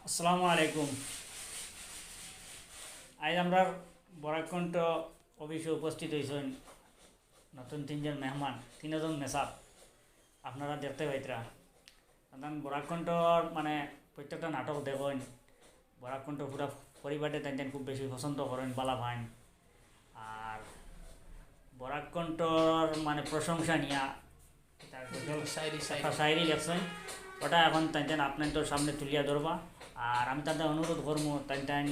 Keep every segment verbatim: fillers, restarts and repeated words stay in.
আসসালামু আলাইকুম। আইজ আমরার বরাক কণ্ঠ অফিসো উপস্থিত অইছইন নতুন তিনজন মেহমান, তিনজন মেসাব। আপনারা দেখতে পাইতরা। তান বরাক কণ্ঠর মানে প্রত্যেকটা নাটক দেখইন, বরাক কণ্ঠ পুরা পরিবারে তাইন তাইন খুব বেশি পছন্দ করইন, বালা পাইন। আর বরাক কণ্ঠর মানে প্রশংসা নিয়া তার গজল শায়রি, একটা শায়রি। শায়রি লেখছইন, ওটা এখন তাইন তাইন আপনাইনতর সামনে তুলিয়া ধরবা। আর আমি তানরে অনুরোধ করমু, তাইন তাইন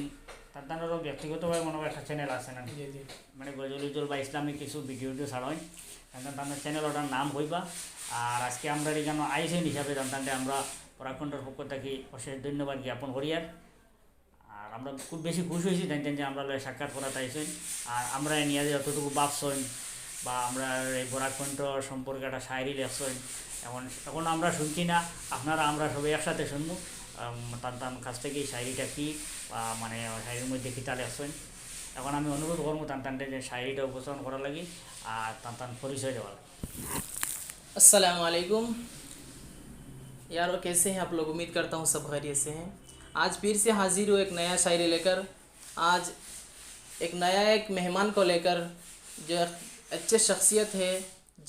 তানতানরও ব্যক্তিগতভাবে মনে হয় একটা চ্যানেল আছে না, জি, জি। মানে গজল উজল বা ইসলামিক কিছু ভিডিও টিডিও ছাড়ইন, তানতান তানতান চ্যানেল ওটার নাম কইবা। আর আজকে আমরার ইখানো আইছইন হিসাবে তানতানরে আমরা বরাক কণ্ঠর পক্ষ থাকি অশেষ ধন্যবাদ জ্ঞাপন করিয়ার। আর আমরা খুব বেশি খুশি অইছি তাইন তাইন যে আমরার লগে সাক্ষাৎ করাত আইছইন। আর আমরারে নিয়া যে যতটুকু ভাবছইন বা আমরার এই বরাক কণ্ঠ সম্পর্কে একটা শায়রি লেখছইন, এখন, এখন আমরা শুনছি না, আপনারা আমরা সবে একসাথে শুনমু। আম, তান তান কাছ থাকি শায়রিটা কি বা মানে শায়রির মধ্যে কিতা লেখছইন। এখন আমি অনুরোধ করমু তান তানরে যে শায়রিটা উপস্থাপন করার লাগি আর তান তান পরিচয় দেওয়ার লাগি। السلام علیکم یارو، کیسے ہیں آپ لوگ؟ امید کرتا ہوں سب خیریت سے ہیں۔ आज फिर से हाजिर हूँ एक नया शायरी लेकर। आज एक नया, एक मेहमान को लेकर, जो एक अच्छे शख्सियत है,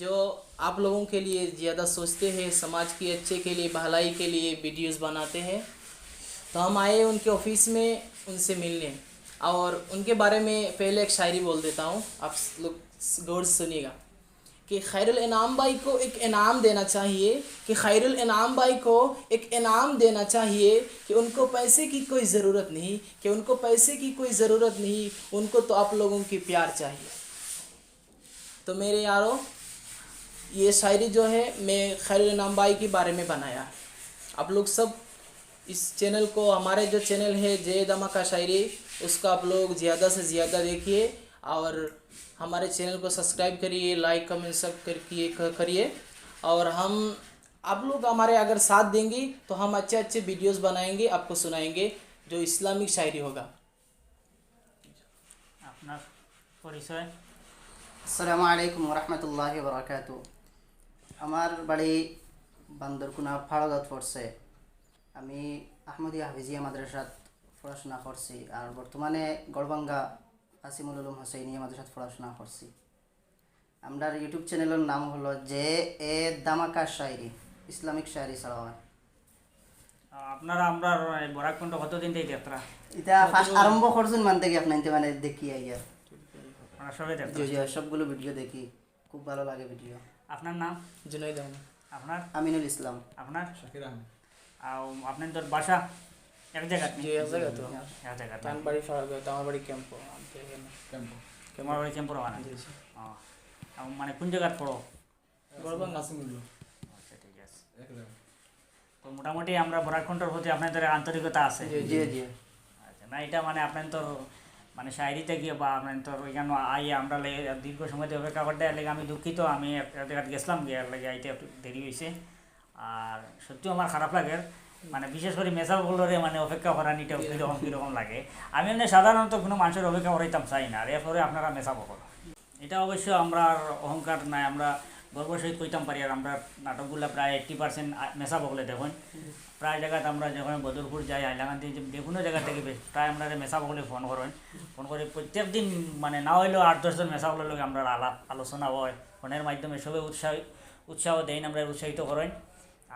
जो आप लोगों के लिए ज़्यादा सोचते हैं, समाज की अच्छे के लिए, भलाई के लिए वीडियोस बनाते हैं। तो हम आए उनके ऑफिस में उनसे मिलने, और उनके बारे में पहले एक शायरी बोल देता हूँ, आप लोग गौर से सुनिएगा। कि खैरुल इनाम भाई को एक इनाम देना चाहिए, कि खैरुल इनाम भाई को एक इनाम देना चाहिए, कि उनको पैसे की कोई ज़रूरत नहीं, कि उनको पैसे की कोई ज़रूरत नहीं, उनको तो आप लोगों की प्यार चाहिए। तो मेरे यारों, ये शायरी जो है, मैं खैरुल इनाम भाई के बारे में बनाया। आप लोग सब इस चैनल को, हमारे जो चैनल है जे दमा का शायरी, उसको आप लोग ज़्यादा से ज़्यादा देखिए और हमारे चैनल को सब्सक्राइब करिए, लाइक, कमेंट सब करके क-, करिए। और हम, आप लोग हमारे अगर साथ देंगे तो हम अच्छे अच्छे वीडियोस बनाएंगे, आपको सुनाएंगे जो इस्लामिक शायरी होगा। আপনার পরিচয়? আসসালামু আলাইকুম ওয়া রাহমাতুল্লাহি ওয়া বারাকাতুহু। আমার বাড়ি বান্দরকুনা ফাড়গাঁওত পড়ছে। আমি আহমদিয়া হাফিজিয়া মাদ্রাসাত পড়াশোনা করছি, আর বর্তমানে গড়বাঙ্গা কাসিমুল উলুম হোসেনিয়া মাদ্রাসাত পড়াশোনা করছি। আমরার ইউটিউব চ্যানেলর নাম হলো জে এ দামাকা শায়রি, ইসলামিক শায়রি ছাড়া হয়। আপনারা আমরার এই বরাক কণ্ঠ কতদিন থাকি দেখরা? এটা ফার্স্ট আরম্ভ করছইন মান থাকি আপনাইনতে মানে দেখি আইয়া। আপনারা সবে দেখরা? জি জি, সবগুলো ভিডিও দেখি, খুব ভালো লাগে ভিডিও। আপনার নাম? জুনাইদ আহমেদ। আপনার? আমিনুল ইসলাম। আপনার? শাকির আহমেদ। আও, আপনাইনতর বাসা এক জাগাত নি? জি, এক জাগাত তো। এক জাগাত। তান বাড়ি ফাড়গাঁওত, আমার বাড়ি ক্যাম্পো, আমি তো এখানে। ক্যাম্পো। তোমার বাড়ি ক্যাম্পর ওখানে? জি, জি। ও, আও, মানে কোন জাগাত পড়ো? গড়বাঙ্গা। কাসিমুল্লাহ। আচ্ছা, ঠিক আছে। এক জায়গা। তো মোটামুটি আমরা বরাক কণ্ঠর প্রতি আপনাইনতর আন্তরিকতা আছে। জি, জি জি। আচ্ছা, না, এটা মানে আপনাইনতর মানে শায়রিতে গিয়া বা আপনাইনতর ইখানো আইয়া আমরার লাগি দীর্ঘ সময় থাকি অপেক্ষা করতে লাগে আমি দুঃখিত। আমি এক এক জাগাত গেছলাম, গিয়া এর লাগি আইতে একটু দেরি অইছে। আর সত্যিউ আমার খারাপ লাগের, মানে বিশেষ করি মেসাব অকলরে মানে অপেক্ষা করানিটা কিরকম কিরকম লাগে। আমি এমনে সাধারণত কুনু মানষর অপেক্ষা করাইতাম চাই না, আর এরপরে আপনারা মেসাব অকল। এটা অবশ্য আমরার অহংকার নায়, আমরা গর্বর সহিত কইতাম পারি। আর আমরার নাটকগুলা প্রায় এইট্টি পার্সেন্ট মেসাব অকলে দেখইন। প্রায় জাগাত আমরা যখন বদরপুর যাই, হাইলাকান্দি, যে, যে কুনু জাগা থাকি বে-, প্রায় আমরারে মেসাব অকলে ফোন করইন। ফোন করি প্রত্যেক দিন, মানে না অইলেও আট দশ জন মেসাব অকলর লগে আমরার আলাপ আলোচনা অয়, ফোনর মাধ্যমে সবে উৎসাহ, উৎসাহ দেইন, আমরারে উৎসাহিত করইন।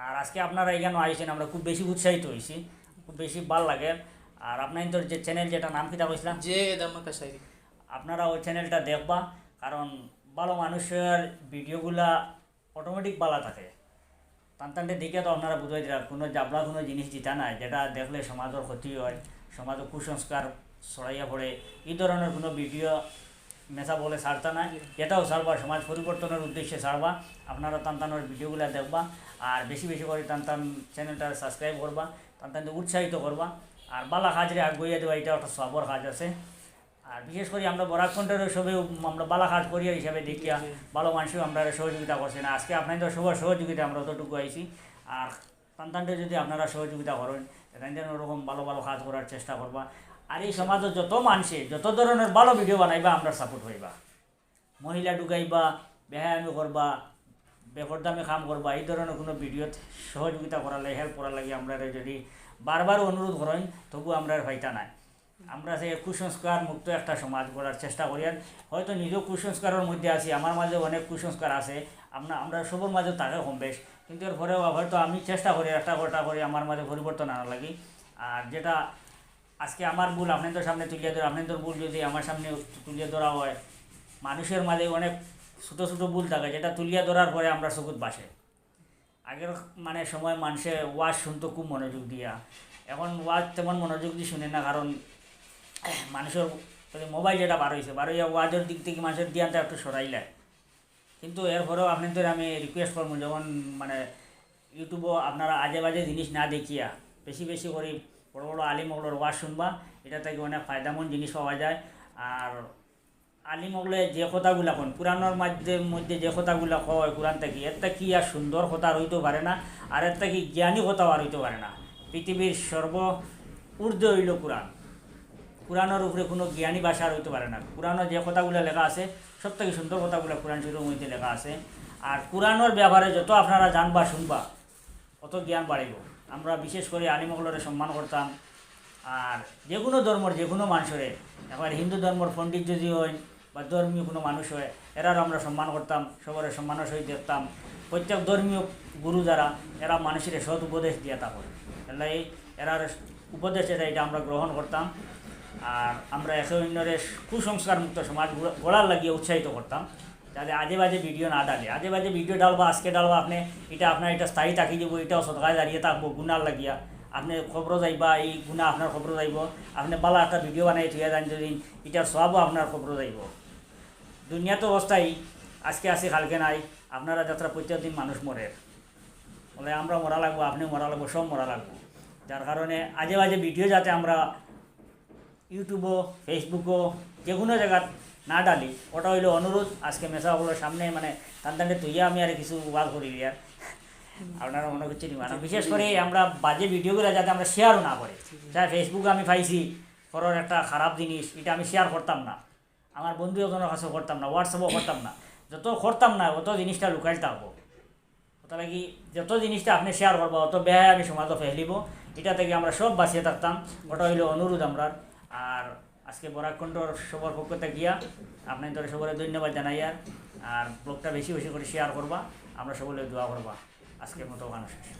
আর আজকে আপনারা ইখানো আইছইন, আমরা খুব বেশি উৎসাহিত অইছি, খুব বেশি ভালা লাগে। আর আপনাইনতর যে চ্যানেল, যেটা নাম কিতা কইছলা? জে এ দামাকা শায়রি। আপনারা ওই চ্যানেলটা দেখবা, কারণ ভালা মানুষর ভিডিওগুলা অটোমেটিক ভালা থাকে। তান তানরে দেখিয়া তো আপনারা বুঝাই দিরা, কুনু জাবলা কুনু জিনিস দিতা নায়, যেটা দেখলে সমাজর ক্ষতি অয়, সমাজো কুসংস্কার ছড়াইয়া পড়ে। ই ধরনর কুনু ভিডিও মেসাব অকলে ছাড়তা নায়, এটাও ছাড়বা, সমাজ পরিবর্তনর উদ্দেশ্যে ছাড়বা। আপনারা তান তানর ভিডিওগুলা দেখবা, আর বেশি বেশি করি তান তান চ্যানেলটা সাবস্ক্রাইব করবা, তান তানরে উৎসাহিত করবা। আর ভালা কাজরে আগুয়াইয়া দিবা, এটা একটা সওয়াবর কাজ আছে। আর বিশেষ করি আমরা বরাক কণ্ঠর সবে আমরা ভালা কাজ করিয়ার হিসাবে দেখিয়া ভালা মানষেও আমরারে সহযোগিতা করছইন। আজকে আপনাইনতর সবর সহযোগিতায় আমরা অতটুকু আইছি। আর তান তানরে যদি আপনারা সহযোগিতা করইন, তাইন তাইন ওরকম ভালা ভালা কাজ করার চেষ্টা করবা। আর ই সমাজো যত মানষে যত ধরনর ভালা ভিডিও বানাইবা, আমরার সাপোর্ট পাইবা। মহিলা ঢুকাইবা, বেহায়ামি করবা, বেপর্দামি কাম করবা, ই ধরনর কুনু ভিডিওত সহযোগিতা করার লাগি, হেল্প করার লাগি আমরারে যদি বারবার অনুরোধ করইন, তবু আমরা আর পাইতা নাই। আমরা যে কুসংস্কার মুক্ত একটা সমাজ গড়ার চেষ্টা করি, আর হয়তো নিজেও কুসংস্কারের মধ্যে আছি, আমার মাঝে অনেক কুসংস্কার আছে, আমরা আমরা সবার মাঝে থাকে কম বেশ, কিন্তু এরপরেও হয়তো আমি চেষ্টা করি একটা গোটা করি আমার মাঝে পরিবর্তন আনার লাগি। আর যেটা আজকে আমার ভুল আপনাদের সামনে তুলিয়া ধরে, আপনাদের ভুল যদি আমার সামনে তুলিয়া ধরা হয়, মানুষের মাঝে অনেক ছোটো ছোটো ভুল থাকে, যেটা তুলিয়া ধরার পরে আমরা চকুত বাসে। আগের মানে সময় মানুষে ওয়াজ শুনতো খুব মনোযোগ দিয়া, এখন ওয়াজ তেমন মনোযোগ দিয়ে শুনে না, কারণ মানুষের মোবাইল যেটা বার হয়েছে, বার হইয়া ওয়াজের দিক থেকে মানুষের ধ্যানটা একটু সরাইলায়। কিন্তু এরপরেও আপনাদের আমি রিকোয়েস্ট করবো, যখন মানে ইউটিউবও আপনারা আজে বাজে জিনিস না দেখিয়া বেশি বেশি করে বড় বড় আলিম অকলর ওয়াজ শুনবা, এটা থেকে অনেক ফায়দামন্দ জিনিস পাওয়া যায়। আর আলিম অকলে যে কথাগুলা কন, কোরআনের মধ্যে মধ্যে যে কথাগুলা কয় কোরআন থেকে, এর থেকে আর সুন্দর কথা আর হইতে পারে না, আর এর থেকে জ্ঞানী কথাও আর হইতে পারে না। পৃথিবীর সর্ব ঊর্ধ্বে হইল কোরআন। কোরআনের উপরে কোনো জ্ঞানী ভাষা আর হইতে পারে না। কোরআনে যে কথাগুলা লেখা আছে, সব থেকে সুন্দর কথাগুলা কোরআন শরীফের মধ্যে লেখা আছে। আর কোরআনের ব্যাপারে যত আপনারা জানবা শুনবা, অত জ্ঞান বাড়িব। আমরা বিশেষ করে আলিম অকলরে সম্মান করতাম। আর যে কোনো ধর্মর যে কোনো মানুষরে, একবার হিন্দু ধর্মর পণ্ডিত যদি হয় বা ধর্মীয় কোনো মানুষ হয়, এরারও আমরা সম্মান করতাম, সবরে সম্মানের সহিত দেখতাম। প্রত্যেক ধর্মীয় গুরু যারা, এরা মানুষের সৎ উপদেশ দিয়া তা করে, তাহলে এই এরার উপদেশ যেটা, এটা আমরা গ্রহণ করতাম। আর আমরা একে অন্যরে কুসংস্কার মুক্ত সমাজ গড়া- গড়ার লাগিয়ে উৎসাহিত করতাম, যাতে আজে বাজে ভিডিও না ডালে। আজে বাজে ভিডিও ডালবা, আজকে ডালবা আপনি, এটা আপনার এটা স্থায়ী থাকি দিব, এটাও সদকায় দাঁড়িয়ে থাকবো গুনার লাগিয়া। আপনি খবরও যাইবা, এই গুনা আপনার খবরও যাইব। আপনি বালা একটা ভিডিও বানাই থুয়ে যান যদি, এটার সবও আপনার খবরও যাইব। দুনিয়া তো অস্থায়ী, আজকে আছে কালকে নাই। আপনারা যাত্রা প্রত্যেক দিন মানুষ মরের, বলে আমরা মরা লাগবো, আপনি মরা লাগবো, সব মরা লাগবো। যার কারণে আজে বাজে ভিডিও যাতে আমরা ইউটিউবও ফেসবুকও যে কোনো জায়গাত না ডালি, ওটা হইলো অনুরোধ। আজকে মেসা অকলর সামনে মানে তান তানরে তুইয়া আমি আর কিছু ওয়াজ করি আর আপনারা মনে করছেন না। বিশেষ করে আমরা বাজে ভিডিওগুলো যাতে আমরা শেয়ারও না করি, চাই ফেসবুকে আমি পাইছি খরর একটা খারাপ জিনিস, এটা আমি শেয়ার করতাম না, আমার বন্ধু একজনের কাছেও করতাম না, হোয়াটসঅ্যাপও করতাম না। যত করতাম না, অত জিনিসটা লুকাইল থাকবো। ওটা লাগি যত জিনিসটা আপনি শেয়ার করবা, অত বেহায়া আমি সমাজও ফেলিব। এটা থেকে আমরা সব বাঁচিয়ে থাকতাম, ওটা হইলো অনুরোধ আমরার। আর আজকে বরাক কণ্ঠর সবার পক্ষ থেকে গিয়া আপনাদের সবার ধন্যবাদ জানাই। আর আর ব্লগটা বেশি বেশি করে শেয়ার করবা, আমরা সকলে দোয়া করবা। আজকের মতো ওখানে শেষ।